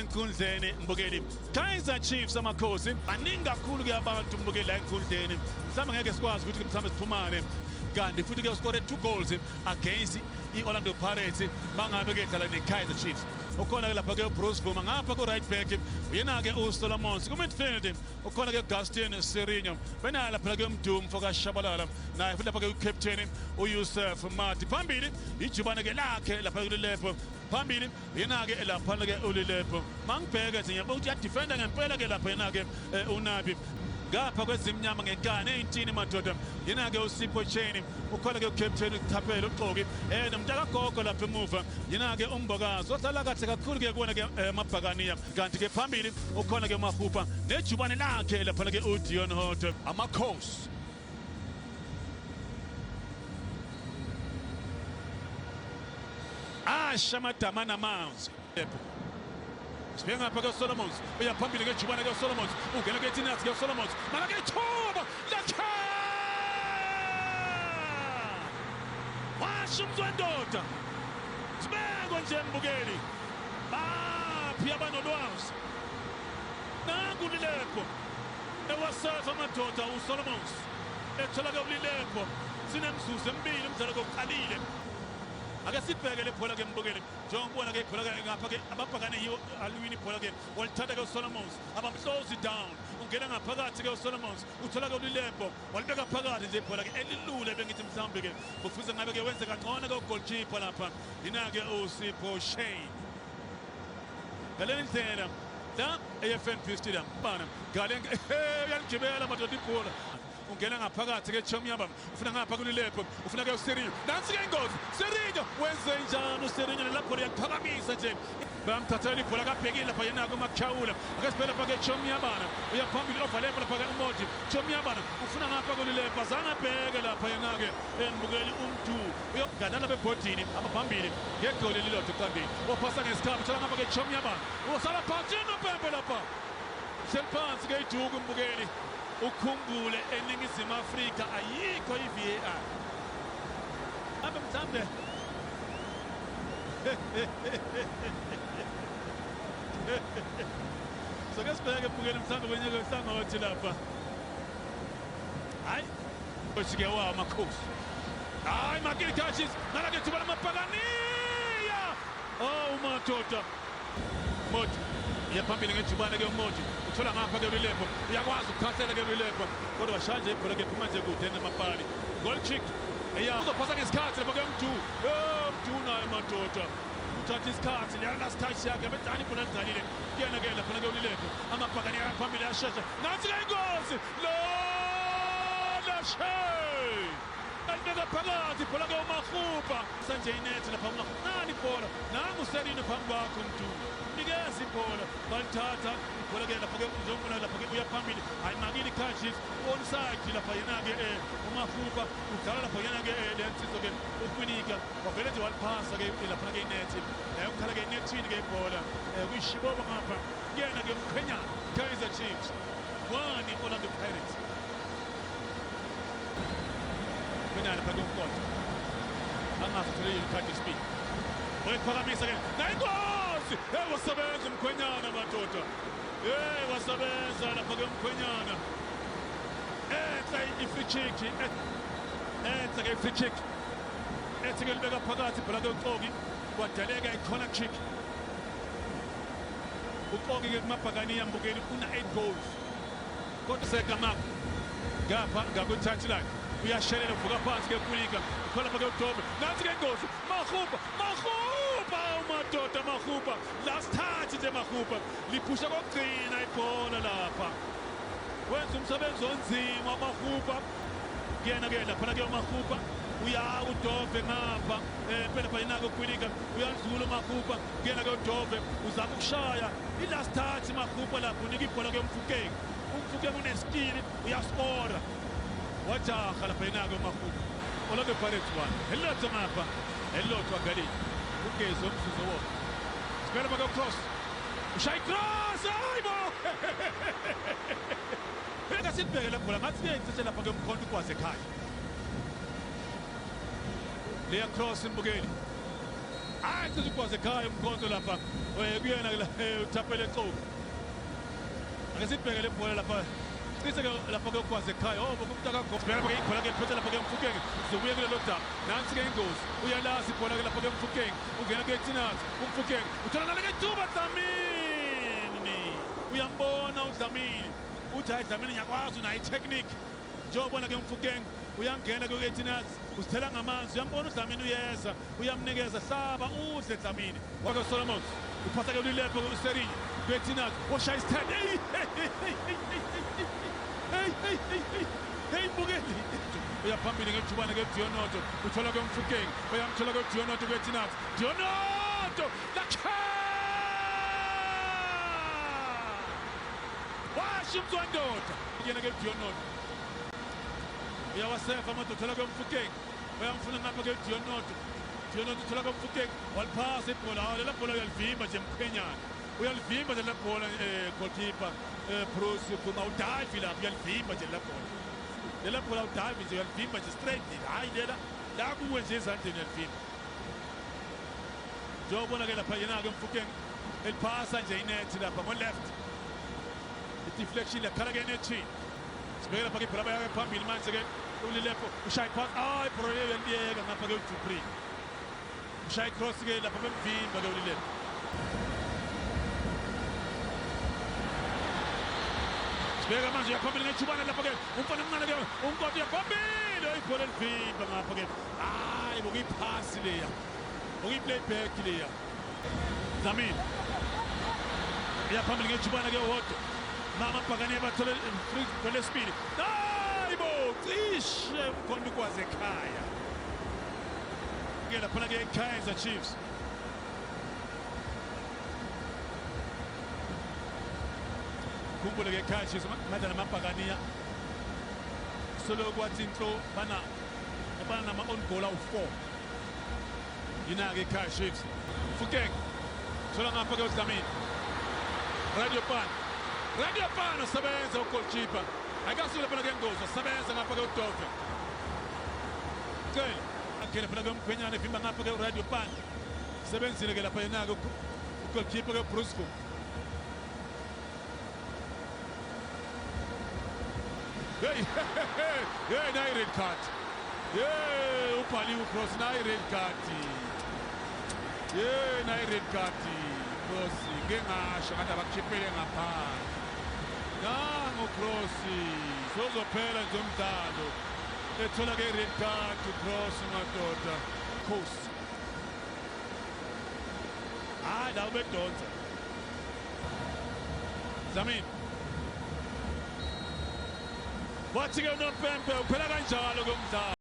Enkundleni mbukeli, Kaizer Chiefs amakhosi aningi kakhulu ke abantu mbukeli la enkundleni, mhlawumbe ngeke sikwazi ukuthi mhlawumbe siphumane. Kanti futhi ke uscore 2 goals against i-Orlando Pirates mangabe ke dlala ne-Kaizer Chiefs. Ukhona ke lapha ke uBruce Bvuma ngapha ku right back, uyena ke uSolomons ku midfield, ukhona ke Gaston Sirino, benayo lapha ke uMdumu fokaShabalala, naye futhi lapha ke ucaptain uYusuf Madi. Phambili ijubane ke lakhe lapha kulilepho phambili, yena-ke laphana-ke ulilepho. Mangibheke nje ngiyabona ukuthi uyadefenda ngempela ke lapha yena-ke uNabi ngapha kwezimnyama ngenkani eyintini madoda, yena-ke uSipho Chain, ukhona-ke ucaptain uThaphelo uXoki, nomntakagogo lapha emuva, yena-ke uMbokazi odlala kahle kakhulu-ke kuwona-ke amabhakaniya. Kanti-ke phambili ukhona-ke uMahupa nejubane lakhe laphana-ke uDion Hotto. Amakhosi asha amadama namanzi. Sibheke ngapha ke Solomons, uya phambili ngejubane ke Solomons, ungena ke Tinathi ke Solomons, malake ithuba lakhe, washo umzwendoda. Sibekwe nje mbukeli, baphi abanolwazi? Nangu Lilepo ewasafa amadoda, uSolomons ethola ke uLilepo. Sinemzuzu emibili umdlalo kokuqalile. Ake sibheke le bhola ke mbukeli, njengoba ke ibhola ke ngapha ke ababhakane yiwo alwini ibhola ke, walithatha ke uSolomons, abamclose down, ungena ngaphakathi ke uSolomons, uthola ke uLilepo, walibeka phakathi nje ibhola ke elilule. Bengithi mhlawumbe ke kufuze ngabe ke wenze kangcono ke ugoalkeeper lapha, yina-ke uSipho Shane. Ngale ndlela la e-FNB Stadium bana ngale uyaligibela madoda ibhola, ungena ngaphakathi ke Chomyaba, ufuna ngapha kulilepho, ufuna ke uSerinho, nansi ke ingozi. Serinho wenze njani uSerinho? Lela bhola uyaliphakamisa nje, bayamthathela ibhola, kabhekile lapha yena kuMakhawula. Ake sibheke lapha ke Chomyabana, uya phambili overlap lapha ke uModi. Chomyabana ufuna ngapha kulilepho, azange abheke lapha yena ke embukeli uMdu, uyogadana lapha ebhodini abaphambili ngegoli elilodwa eqandeni. Waphasa ngesikhathi, uthola ngapha ke Chomyabana, usala phansi noPempe lapha, hleli phansi ke iduku mbukeli. Ukhumbule eNingizimu Afrika ayikho i-VAR. Mhlambe mhlambe soke sibheke mbukeli mhlambe kwenye hlangothi lapha. Hayi ke wa amakhosi, hayi makili touches nalake thuba lamabhakaniya. Oh madoda, Modi uya phambili ngejubane ke uModi, uthola ngapha ke uLilepo, uyakwazi ukukhahlela ke uLilepo, kodwa washaya nje ibhola ke phuma nje kude namapali. Goal kick eya uzophasa ngesikhathi lapha ke Mdu. Oh Mdu naye madoda uthatha isikhathi leya last touch yakhe bedlala ibhola lidlalile kuyena ke lapha ke uLilepo. Amabhakani phambili ashesha, nansi ke ingozi lo lashe alibeka phakathi ibhola ke uMahupa sanje inethi lapha uMahupa ibhola nangu Serino phambi kwakho Mdu, nikeza ibhola, balithatha ibhola ke lapha ke njengoba lapha ke uya phambili, ayimakile i-Kaizer Chiefs onside lapha yena ke uMahupa udlala lapha yena ke le nsizwa ke uKwinika, wavele nje waliphasa ke lapha ke inethi ukhala ke inethini ke ibhola kuyishibobo ngapha kuyena ke umkhwenyana. Kaizer Chiefs 1, Orlando Pirates. Mkhwenyana phakathi komkondo angazi uthole ikhadi lesibili, uyiphakamisa ke nayingozi. Hey, wasebenza umkhwenyana madoda, hey wasebenza lapha ke umkhwenyana. Enhla i-free kick, enhla ke i-free kick ethi ke libeka phakathi ibhola ke uXoki, kwadaleka i-corner kick. UXoki ke kumabhakaniya mbukeli una 8 goals, kodwa segamak ngapha ngakwi-touchline uyashelela, uvuka phansi ke Kulika, ukhona lapha ke uDobe, nansi ke ingozi. Mahupa, Mahupa, umadoda Mahupa, last touch nje Mahupa, liphusha kokugcina ibhola lapha, wenza umsebenzi onzima Mahupa. Kuyena ke lapha ke uMahupa, uya uDove ngapha phela phela nako Kwilika, uyadlula uMahupa, kuyena ke uDove, uzama ukushaya i-last touch Mahupa lapho, unika ibhola ke uMfukeng, uMfukeng uneskili uyaskora, wajaha lapha yena ke uMahupa. Orlando Pirates 1, elilodwa ngapha, elilodwa ngalini, ugezi umzuzu wodwa. Sibheke lapha ke cross, ushaya cross, hayibo. Bheka sibheke le bhola ngathi kuyayicishe lapha ke umkhonto ukwazi ekhaya. Leya cross mbukeli. Hayi cishe ukwazi ekhaya umkhonto lapha kuyena uThapelo Xoki. Ake sibheke le bhola lapha. Cishe ke lapha ke ukwazi ekhaya. Oh kumntaka go. Sibheka lapha ke ibhola ke phethe lapha ke Mfukeng. Sizobuya kulelo daba. Nansi ke ingozi. Uyalazi ibhola ke lapha ke Mfukeng. Ungena ke Tinazi. UMfukeng uthola nale ke ithuba Dlamini. Uyambona uDlamini. Uthi hayi Dlamini ngiyakwazi unayo i-technique. Njengoba ke Mfukeng uyangena ke Tinazi. Usithela ngamanzi. Uyambona uDlamini uyeza. Uyamnikeza hlaba udle Dlamini. Waka Solomons. Uphasa ke uLilepo uSerinye. Betinazi oshaya isithende. Hey hey hey hey hey mbukeli. Uyaphambili ngejubane ke Dionoto. Uthola ke Mfukeng. Uyamthola ke Dionoto Betinazi. Dionoto lakhe. Washo umzwandoda. Yena ke Dionoto. Uyawasefa amadoda uthola ke Mfukeng. Uyamfuna ngapha ke Dionoto. Dionoto uthola ke Mfukeng. Waliphasa ibhola. Lela bhola uyalivimba nje mkhwenyana. Uyalivimba nje la bhola goalkeeper Bruce Phuma udive lapha uyalivimba nje la bhola. Lela bhola udive nje uyalivimba nje straight. Hayi lela la kuwe nje ezandleni uyalivimba. Njengoba ke lapha yena ke Mfukeng eliphasa nje inet lapha ngo left. I-deflection yakhala ke nethini. Sibheke lapha ke ibhola bayake phambili manje ke uLilepo ushaya ipass. Hayi bro uyaliyeka ngapha ke uDupri. Ushaya cross ke lapha bemvimba ke uLilepo. Sibheka manje uyaphambili ngejubane lapha ke umfana omncane ke uNkosi uyaphambili ibhola elivimba ngapha ke. Hayi bokuyiphasi leya. Bokuyi-playback leya. Dlamini uyaphambili ngejubane ke wodwa. Mama Bhakane bathole free goal lesibili. Hayi bo cishe umkhonto ukwazi ekhaya. Ke lapha ke Kaizer Chiefs. Khumbule ke Kaizer Chiefs madlala amabhakaniya. Solo kwathi inhlo bana bana nama on goal awu4. Yina ke Kaizer Chiefs. Mfukeng. Thola ngapha ke uDlamini. Radio Pan. Radio Pan usebenza ugoalkeeper. Akasule lapha ke ngozi usebenza ngapha ke uDove. Cele. Akhe lapha ke umkhwenyana evimba ngapha ke Radio Pan. Sebenzile ke lapha yena ke ugoalkeeper ke Brusco. Hey hey nayi red card. Hey ubhaliwe uCross nayi red card. Hey nayi red card. Cross ngeke ngasho ngathi abakhiphele ngaphandle. Nangu Cross sozophela nje umdlalo. Ethola ke red card uCross madoda. Cross. Hayi la ubedonsa. Dlamini. Wathi ke unompempe uphela kanjalo ke umdlalo.